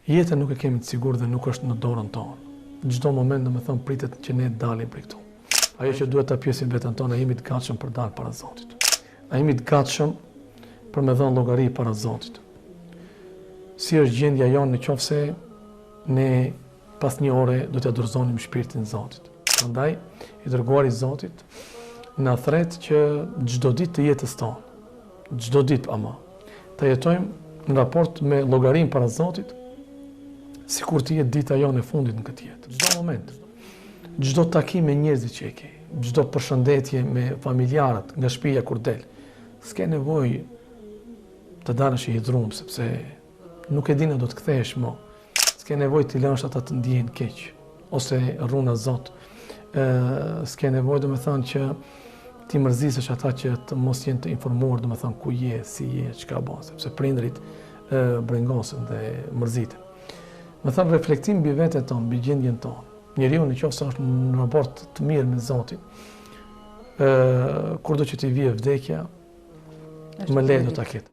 Jetën nuk e kemi të sigurt dhe nuk është në dorën tonë. Çdo moment, domethënë, pritet që ne të dalim prej këtu. Ajo që duhet ta pyesim veten tonë, a jemi të gatshëm për dalë para Zotit? A jemi të gatshëm për me dhënë llogari para Zotit? Si është gjendja jonë në qoftë se ne pas një ore do t'ia dorëzonim shpirtin Zotit? Prandaj, i dërguari i Zotit na thret që çdo ditë të jetës tonë, çdo ditë ama, ta jetojmë në raport me llogarinë para Zotit, sikur të jetë dita jonë e fundit në këtë jetë. Çdo moment, çdo takim me njerëzit që e ke, çdo përshëndetje me familjarët nga shtëpia kur del, s'ke nevojë të dalësh i hidhrum sepse nuk e di a do të kthehesh më. S'ke nevojë t'i lësh ata të ndjehen keq ose runa Zot. Ë s'ke nevojë domethënë që t'i mërzisësh ata që të mos jenë të informuar domethënë ku je, si je, çka bën, sepse prindrit ë brengosen dhe mërziten. Domethënë reflektim mbi veten tonë, mbi gjendjen tonë. Njeriu në qoftë se është në raport të mirë me Zotin, ë kurdo që t'i vijë vdekja, më lehtë do ta ketë.